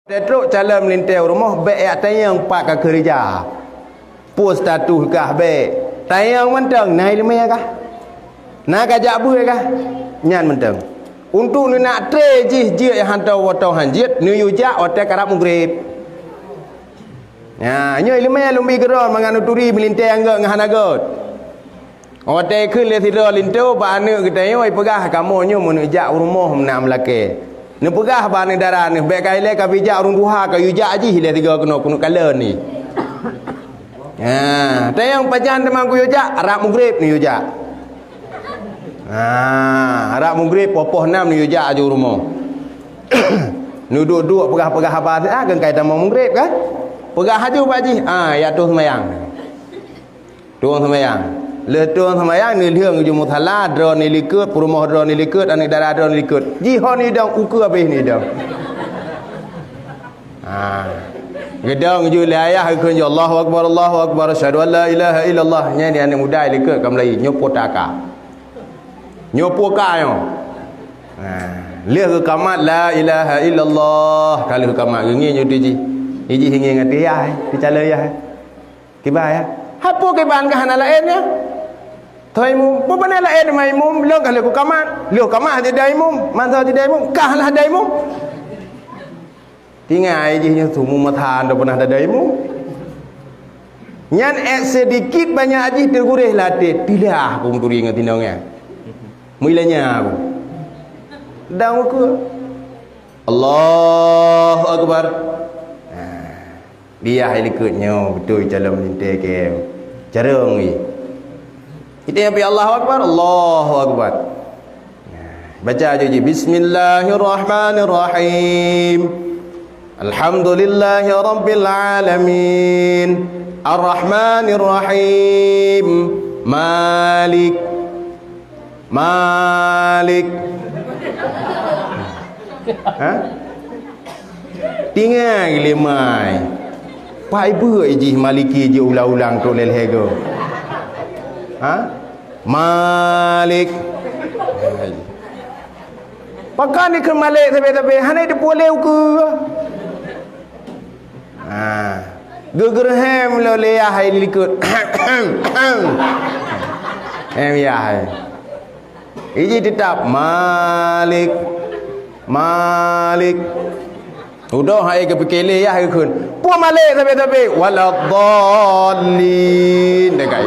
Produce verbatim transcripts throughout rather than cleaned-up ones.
Teutrok calon meulintèe u rumoh, bèk jak tanyong pat ka keureuja. Peue status kah bèk. Tanyong mantong, na iéleumé kah? Na ka jak beuet kah? Nyan mantong. Untuk neunak tré jih jeuet nyang hantom watèe han jeuet, neuyue jak watèe karab mugreb. Nyan, nyoe iéleumé lôn bi keudroe mangat neuturi meulintèe nyang göt ngon hana göt. Watèe kheun lé sidroe linto bak aneuk geutanyoe, ipeugah, "Kamoe nyoe meuneuk jak u rumoh meunan meulakèe." Neupeugah bak aneuk dara neuh, "Bèk ka ilèe ka bijak ureueng tuha, ka yue jak jih ilèe sigoe keunoe keuneuk kalon nyoe." Ha, tanyong pajan teuma kuyue jak, rab mugreb neuyue jak. Ha, rab mugreb poh-poh nam neuyue jak aju u rumoh. Neuduek-duek peugah-peugah haba siat, ah, keu kai tamong mugreb kan? Peugah aju bak jih, "Ah, ya tueng seumayang." Tueng seumayang. Lheueh tueng seumayang, neulheueng ju musala, droeneuh likot, peurumoh droeneuh likot, aneuk dara droeneuh likot. Jihôi neudong, ukeue abéh neudong. Ha. Geudong ju lé ayah geukheun ju, "Allahu Akbar, Allahu Akbar, asyhadu an la ilaha illallah." Nyan di aneuk muda likot ka meulayeue, nyoe peue ka. Nyoe peue ka nyoe. Ha. Lheueh geukamat la ilaha illallah, ka lheueh geukamat geungieng nyoe di jih. Di jih ngieng ateueh yah, di calon yah. Kiban ya? Hai peue kiban ka hana laén ya? Thon imum, peue bana laén ma imum, lôn ka lheueh kukamat. Lheueh kamat hana dai imum, mantong hana dai imum, kah lah dai imum. Tinggai jih nyoe sumu mata anda pernah dai imum. Nyan ék sedikit banyak jih teuguréh latée, tilah aku meuturi ngon tinong nyan. Meulanya aku. Dan ukeue. Allahu Akbar. Ha. Biah likot nyoe beutôi calon meulintée keu carông jih. Kita nyang pi Allahu Akbar, Allahu Akbar. Baca aju jih, "Bismillahirrahmanirrahim. Alhamdulillahirabbil alamin. Arrahmanirrahim. Malik." Malik. Ha? Tinggai lé mai. Pai beuet jih Maliki jih ulang-ulang tu lé lhèe go. Ha? Malik. Pakon dikheun Malik sabe-sabe, hana teupeue lé ukeue. Ha. Geugeureuhem lom lé yah hai likot. Hem yah hai. Iji teutab Malik. Malik. Udah hai geupike lé yah geukheun. Peue Malik sabe-sabe? Waladdallin. Dekai.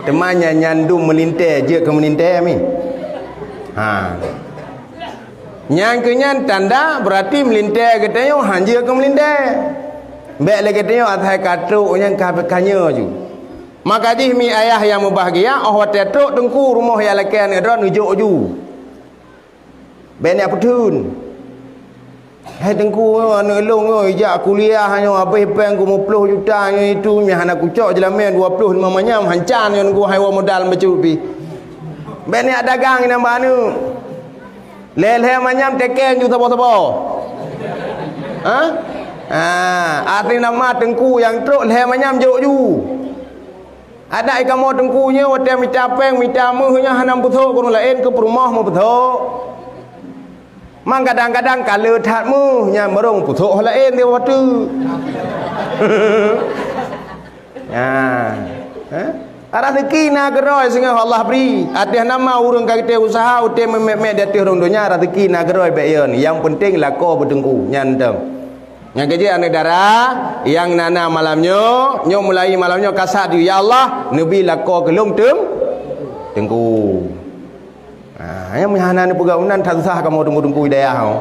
Teuma nyan, nyan dum meulintée, jeuet keu meulintée mi. Ha. Nyang keu nyan tanda, beurati meulintée geutanyoe han jeuet keu meulintée. Bék lé geutanyoe asai ka trok nyan ka, ka nyoe ju. Maka jih mi ayah nyang mubahgia, óh watée trok teungku rumoh nyang lakée aneuk droe neujok ju. Bék neujak peutheun. Hai teungku, aneuk lôn nyoe ijak kuliah nyoe habéh péng keu meuploh juta nyoe itu, nyoe hana kucok jeulamé dua ploh limong manyam, hancan nyoe teungku hai woe modal bacut pih. Bék neujak dagang inan bak aneuk. Lhée-lhée manyam tekén ju saboh-saboh. Ha? Ha, arti nama teungku nyang trok lhée manyam jok ju. Adak i kamoe teungku nyoe watée mita péng, mita méuh nyan hana meupeusok keu ureuëng laén, keu peurumoh meupeusok. Mang kadang-kadang ka le that méuh nyan barô meupeusok laén di watée. Nyan. Eh? Raseuki na keudroe singoh Allah bri. Ateueh nama ureuëng ka geutem useuha, utem meumet-met di ateueh rhueng donya, raseuki na keudroe bék yön. Nyang peunteng lakoe beuteungku. Nyan teuh. Nyang keujeuet aneuk dara, nyang na-na malam nyoe, nyoe mulai malam nyoe kasat ju, "Ya Allah, neubi lakoe keu lôn teung-, teungku." Ha, nyang meuhana neupeugah unan that susah kamoe teungku-teungku hidayah nyoe.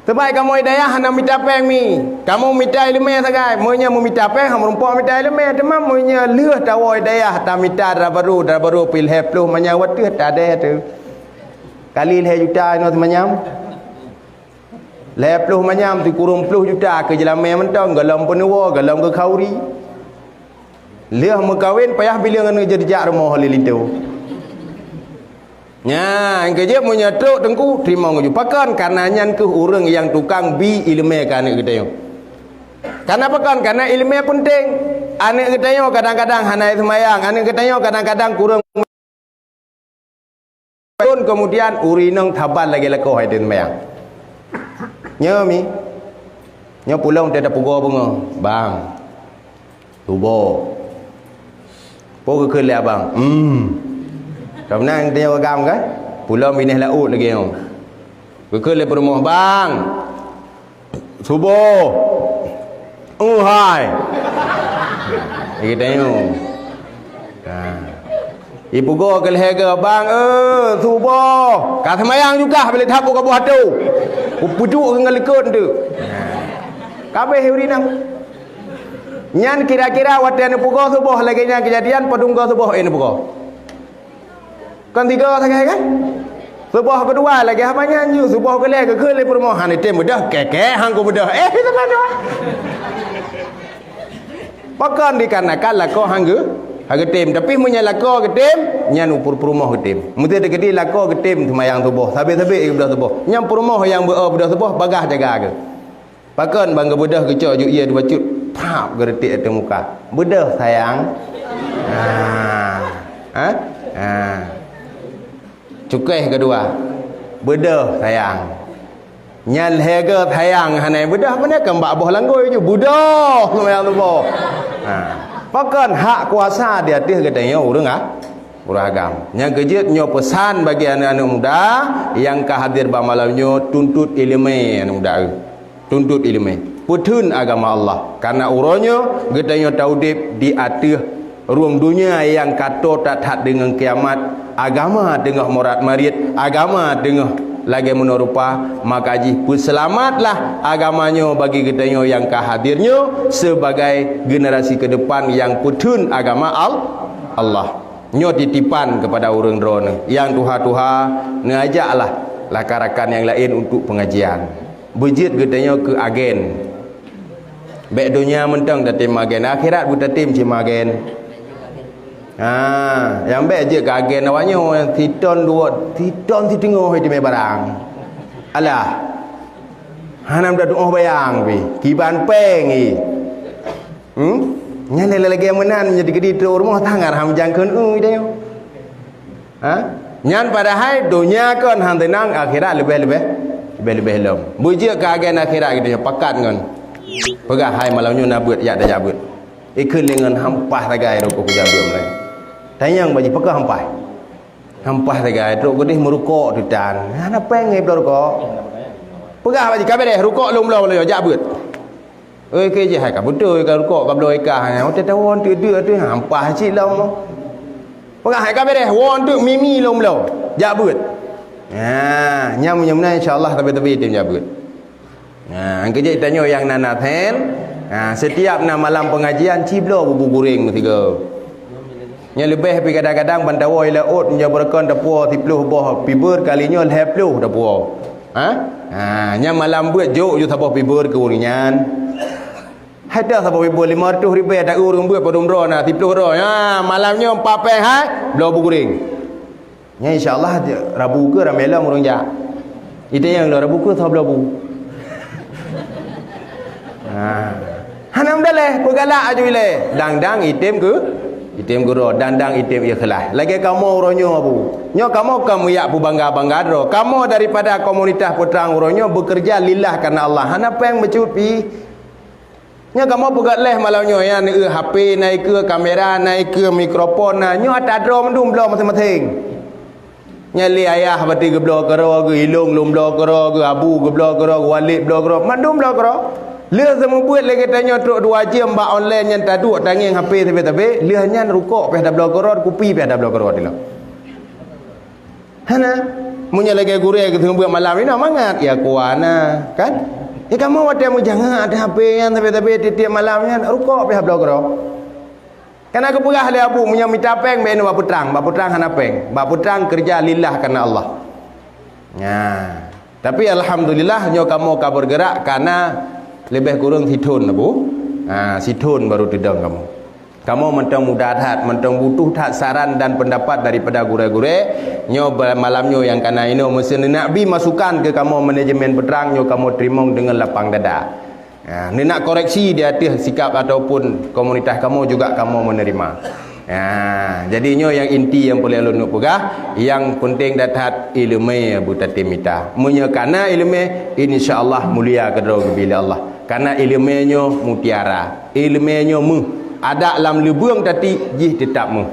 Sabab kamoe hidayah hana mita péng mi. Kamoe mita iéleumé sagai. Meunyoe meumita péng, han meurumpok mita iéleumé. Teuma meunyoe lheueh tawoe hidayah, tamita dara barô, dara barô pih lhée ploh manyam watée tadée teuh. Kali lhée juta inoe teumanyam. Lhée ploh manyam, sikureueng ploh juta keu jeulamé mantong, gohlom peunuwoe, gohlom keu khauri. Lheueh meukawen payah bileueng aneuk jijak rumoh lé linto. Nyan, keujeuet meunyoe trok teungku, teurimong ju. Pakon? Kareuna nyan kheueh ureuëng nyang tukang bi iéleumé keu aneuk geutanyoe. Kareuna pakon? Kareuna iéleumé peunteng. Aneuk geutanyoe kadang-kadang hana seumayang, aneuk geutanyoe kadang-kadang kureueng Kemudian ureueng inong saban lagèe lakoe hai teumanyong. Nyoe mi. Nyoe pulang teuh tapeugoe beungoh, "Bang, suboh." Po geukheun lé abang, "Hmm." Ka meunan teuh nyoe agam kan? Pulang binéh laôt lagèe nyoe. Geukheun lé peurumoh, "Bang, suboh." "Euhai." Geutanyoe. Ha. Ipeugoe keu lhèe goe, "Bang, eh, suboh." Ka seumayang juga, bèk lé that buka buah tu. Peuduek ngon likot tu. Ka abéh ureueng inong. Nyan kira-kira watèe neupeugoe suboh lagèe nyan keujadian, padum goe suboh, eh, neupeugoe. Kon tiga sagai kan? Suboh keudua lagèe haba nyan ju, suboh keulhèe geukheun lé peurumoh, "Han item beudôh, kèk-kèk han kubeudôh." Eh, itu kan doa. Pakon dikarenakan lakoe han geu-, han geutem. Tapi meunyoe lakoe geutem, nyan upur peurumoh geutem. Meuseuti keudeh lakoe geutem seumayang suboh, sabé-sabé geubeudôh suboh. Nyan peurumoh nyang beu-, beubeudôh suboh, bagaih jaga geuh. Pakon ban geubeudôh geucok ju ie dua cut, pap geureutek ateueh muka. "Beudôh, sayang." Ha. Ha? Ha. Cukéh keudua. "Beudôh, sayang." Nyan lhèe goe sayang hana beudôh, beuna keu bak boh langgôi ju. "Beudôh, sayang tuboh." Ha. Pakon hak kuasa di ateueh geutanyoe ureueng ah? Ureueng agam. Nyang keujeuet nyoe peusan bagi aneuk-aneuk muda nyang ka hadir bak malam nyoe, tuntut ileumèe aneuk muda, eh. Tuntut ileumèe. Peutheun agama Allah. Karena uroe nyoe geutanyoe taudép di ateueh rhueng donya nyang ka toe that-that deungon kiamat. Agama teungoh morat-marit, agama teungoh lagèe meunoe rupa, maka jih peuseulamatlah agama nyoe bagi geutanyoe nyang ka hadir nyoe sebagai generasi keudepan nyang peutheun agama Al-, Allah. Nyoe titipan keupada ureueng droeneuh nyang tuha-tuha, neuajaklah rakan-rakan nyang laén untuk pengajian. Beujeuet geutanyoe keu agen. Bèk donya mantong tatem agen, akhirat beutatem cit agen. Ha, nyang bèk jeuet keu agen awak nyoe, siton dua, siton siteungoh teumè barang. Alah. Hana meutu'oh bayang pih, kiban péng i. Hmm? Nyan lé lagèe meunan, meunyoe dikeudi trok rumoh tangan ham jangkeun, eh, tanyoe. Ha? Nyan padahai donya kon han teunang, akhirat leubeh-leubeh, leubeh-leubeh lom. Beujeuet keu agen akhirat geutanyoe pakat ngon. Peugah, "Hai, malam nyoe na beuet, jak tajak beuet." Ikheun lé ngon hampah sagai rukôh kujak beuet mulai. Tanyong bak jih, "Pakon hampah?" Hampah sagai, trok keudeh meurukok tu tan. Hana péng ngon bloe rukok. Peugah bak jih, "Ka beureh, rukok lôn bloe, bloe, jak beuet." Oi, keu jih hai ka beutôi ka rukok ka bloe i kah nyan. Watèe tawoe eunteuk deuk tu hampah cit lom. Peugah hai ka beureh, woe eunteuk mimi lôn bloe. Jak beuet. Ha, nyan meunyoe meunan insya Allah tabi-tabi tem jak beuet. Ha, keujeuet tanyoe nyang na nasen. Ha, setiap na malam pengajian ci bloe bubu goreng meusigoe. Nyan leubeh pih kadang-kadang ban tawoe i laôt nyoe beureukan tapuwoe siplôh boh pibeur kali nyoe lhèe plôh tapuwoe. Ha? Ha, nyan malam beuet jok ju saboh pibeur keu ureueng nyan. Hai dah saboh pibeur limong reutôh ribèe ta ureueng beuet padum droe na siplôh droe. Ha, malam nyoe empat péng hai, bloe bu goreng. Nyan insya Allah Rabu keu ramè lom ureueng jak. Itanyong lom Rabu keu soe bloe bu. Ha. Hana meudaleh, peugalak aju ilèe. Dang-dang item keu, item keu droe, dang-dang item ikhlas. Lagèe kamoe uroe nyoe, Bu. Nyoe kamoe ka meuyak peubangga-bangga droe. Kamoe daripada komunitas Peutrang uroe nyoe beukeureuja lillah karena Allah. Hana péng meucut pih. Nyoe kamoe peugöt lhèe malam nyoe, nyan, eh, H P na ikeue, kamera na ikeue, mikrofon na. Nyoe ata droe mandum bloe maséng-maséng. Nyan lé ayah bati geubloe keudroe, geu ilong lôn bloe keudroe, geu abu geubloe keudroe, geu walét bloe keudroe, mandum bloe keudroe. Lheueh seumeubeuet lé geutanyoe trok dua jeuem bak online nyan taduek tangieng H P sabé-sabé, lheueh nyan rukok pih tabloe keudroe, kupi pih tabloe keudroe dilom. Hana. Meunyoe lagèe gurèe geuseumeubeuet malam inoe mangat, ya kuah na, kan? Ya kamoe watèe meujangak ata H P nyan sabé-sabé tiep-tiep malam nyan, rukok pih tabloe keudroe. Kana geupeugah lé Abu, meunyoe mita péng, bèk inoe bak Peutrang. Bak Peutrang hana péng. Bak Peutrang keureuja lillah karena Allah. Nah, tapi alhamdulillah, nyoe kamoe ka beurgeurak kana leubeh kureueng sithon, Abu. Ha, sithon baru teudong kamoe. Kamoe mantong muda that, mantong butuh that saran dan pendapat daripada gurèe-gurèe. Nyoe ba-, malam nyoe nyang kana inoe, meuseu neunak bi masukan keu kamoe manajemen Peutrang, nyoe kamoe teurimong deungon lapang dada. Ha, neunak koreksi di ateueh sikap ataupun komunitas kamoe juga kamoe menerima. Ha, jadi nyoe nyang inti nyang peureulée lôn peugah, nyang peunteng that-that iéleumé beutatem mita. Meunyoe kana iéleumé, insya Allah mulia keudroe geubri lé Allah. Kana iéleumé nyoe mutiara, iéleumé nyoe méuh. Adak lam lubeueng tatiek jih teutab méuh.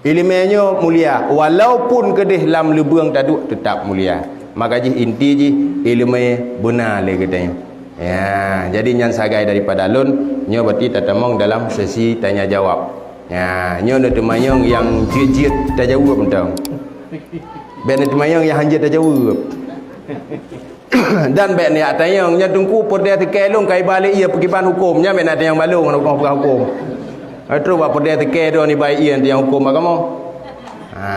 Iéleumé nyoe mulia, walaupun keudeh lam lubeueng taduek teutab mulia. Maka jih inti jih iéleumé beuna lé geutanyoe. Ya, jadi nyan sagai daripada lôn, nyoe berarti tatamong dalam sesi tanya jawab. Ya, nyoe neuteumanyong nyang jeuet-jeuet tajaweueb mantong. Bék neuteumanyong nyang hanjeuet tajaweueb. Dan bék neujak tanyong, nyoe Teungku peureulée teuke lôn ka iba lé ié peukiban huköm, nyan bék neujak tanyong bak lôn ngon huköm peugah huköm. Trok bak peureulée teuke droe nibak ié tanyong huköm bak kamoe. Ha,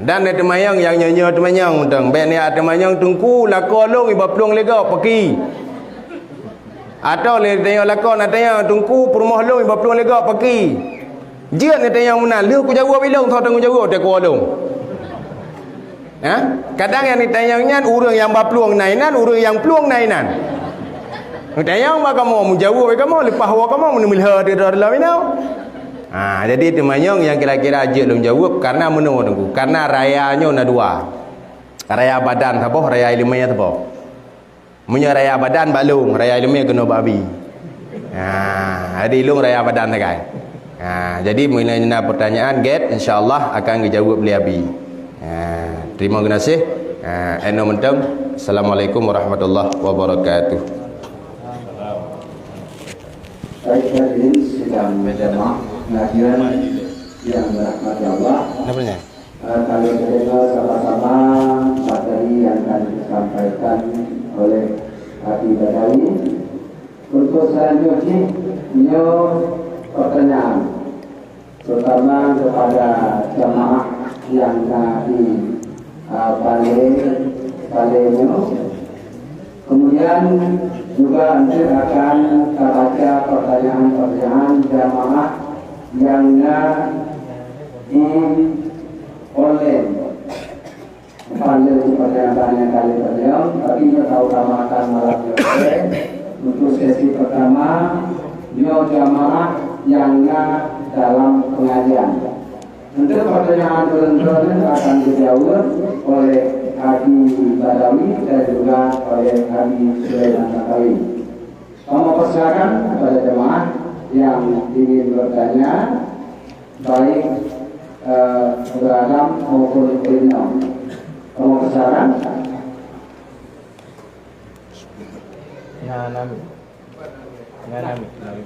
dan neuteumanyong nyang nyoe-nyoe teumanyong mantong. Bék neujak teumanyong Teungku lakoe lôn iba plueng lé gob paki. Atawa lé tanyong lakoe na tanyong Teungku peurumoh lôn iba plueng lé gob paki. Jeuet neutanyong meunan, lheueh kujaweueb ilong soe tanggong jaweueb teuh keu lôn. Ha? Kadang nyang neutanyong nyan ureuëng nyang ba plueng na inan, ureuëng nyang plueng na inan. Neutanyong bak kamoe, meujaweueb bak kamoe, leupah woe kamoe meuneumeuliha teuh droe lom inoe. Ha, jadi teumanyong nyang kira-kira jeuet lôn jaweueb karena meunoe Teungku, karena raya nyoe na dua. Raya badan saboh, raya iéleumé saboh. Meunyoe raya badan bak lôn, raya iéleumé keunoe bak Abi. Ha, jadi lôn raya badan sagai. Ha, jadi meunyoe na pertanyaan gét, insya Allah akan geujaweueb lé Abi. Ha, terima kasih. Ha, inoe mantong. Assalamualaikum warahmatullahi wabarakatuh. Baik, hadirin sidang jamaah pengajian yang dirahmati Allah. Kenapa ni? Eh, kami terima sama-sama materi yang akan disampaikan oleh Abi Badawi. Untuk selanjutnya, nyoe pertanyaan, terutama kepada jamaah yang na di, eh, balai, balai nyoe. Kemudian juga nanti akan kita baca pertanyaan-pertanyaan jamaah yang na di online. Bukan lé pertanyaan-pertanyaan kali tadi, tapi nyoe tautamakan malam nyoe. Untuk sesi pertama, nyoe jamaah yang na dalam pengajian. Untuk pertanyaan ulôn droeneuh akan dijawab oleh Abi Badawi dan juga oleh Abi Sulaiman Badawi. Kami persilakan kepada jemaah yang ingin bertanya, baik, eh, beradab maupun berimam. Kami persilakan. Nah, nami. Nah, nami. Nami.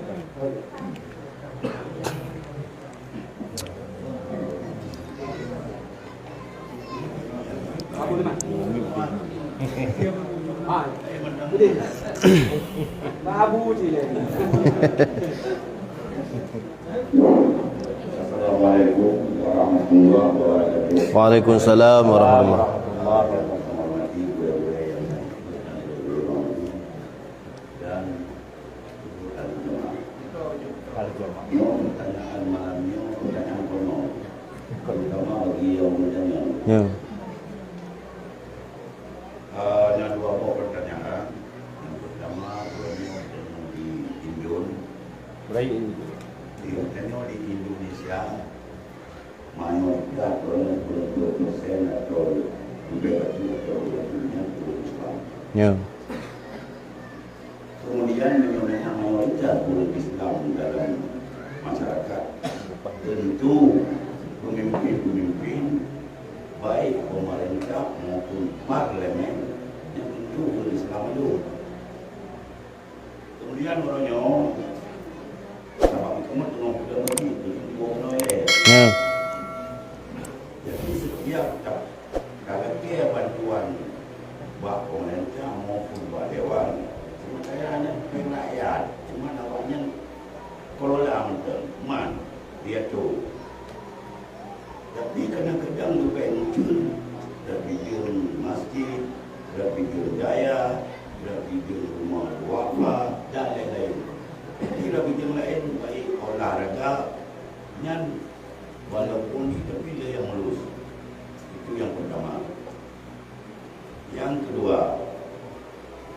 Assalamualaikum warahmatullahi wabarakatuh. Waalaikumsalam warahmatullahi wabarakatuh. Dan Nyoe pertanyaan malam nyoe, pertanyaan konyol. Terutama bagi yang bertanya. Ya. Ah, na dua boh pertanyaan. Yang pertama, ureueng nyoe tanyong di Indon. Baik. Iya, tanyong di Indonesia. Mayoritas ureueng peuet puluh persen atau leubeh bacut atau ureueng nyan ureueng Islam. Ya. Kemudian, meunyoe mayoritas ureueng Islam dalam masyarakat, tentu pemimpin-pemimpin, baik pemerintah maupun parlemen, nyan tentu ureueng Islam aju. Kemudian uroe nyoe, sabab meuteumé teungoh peugah meuti, jadi dua bunoe ilée. Ya. Jadi setiap ta-, talakée bantuan bak pemerintah maupun bak dewan, cuma kaya hana keu rakyat, cuma awaknyan kelola mantong, man, diatur. Tapi kadang-kadang leubeh muncul, leubeh jeuem masjid, leubeh jeuem dayah, leubeh jeuem rumoh duafa, dan lain-lain. Tapi leubeh jeuem lain baik olahraga, nyan walaupun tapi lé nyang mulus. Itu yang pertama. Yang kedua,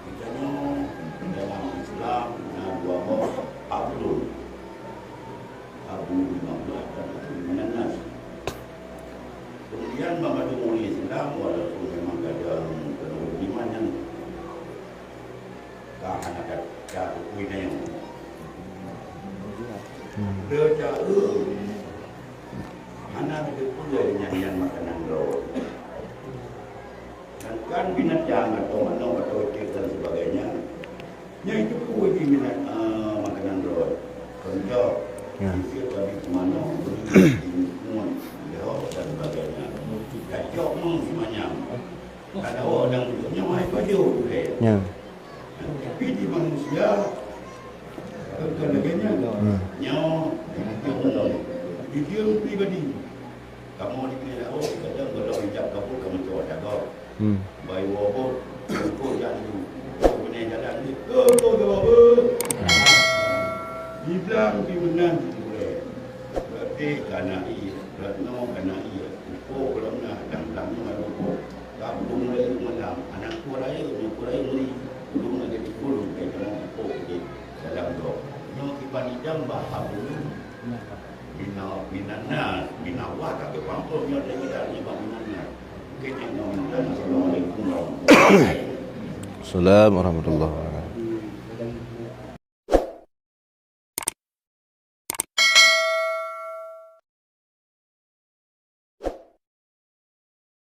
kita nyoe dalam Islam na dua boh Abu. Abu lima belas dan Abu Nyan banmandum ureueng Islam, walaupun memang kadang keuneuk iman nyan ka hana ka, ka teupeu nyan. Hmm. Teucaeu hana teupeu nyan, nyan makanan droe. Sedangkan binatang atau manok atau ucit dan sebagainya, nyan itu pun binat-, eh, makanan droe. Contoh, ya, sisip tadi manok, timun, lehok dan sebagainya. Cacok meng simanyam. Kada awak dan nyoe hai pajoh, bukan? Ya. Tapi di manusia, bukan lagèe nyan. Hmm. Nyoe, di dia pribadi. Kamoe di Pidie Laôt, kadang golom ijab kabul kamoe cok jagoe. Hmm. Bai woe boh, engko jak laju. Engko beunai jalan jih. Engko jawa beuh. Di blang di meunan di gurèe. Berarti kana ié, Retno kana ié. Engko golom na, dan blang nyoe ada engko. Ka ulôn mulai malam, aneuk ku rayeuk, nyoe ku rayeuk meuri. Ulôn lagèe di ulôn, kai kamoe engko di dalam gob. Nyoe kiban idang bah ulôn. Mina, minannas, minallah, ka geupampôh nyoe dari nibak minannas. Keuneuk nyoe minannas. Assalamualaikum warahmatullahi wabarakatuh. Assalamualaikum warahmatullahi wabarakatuh.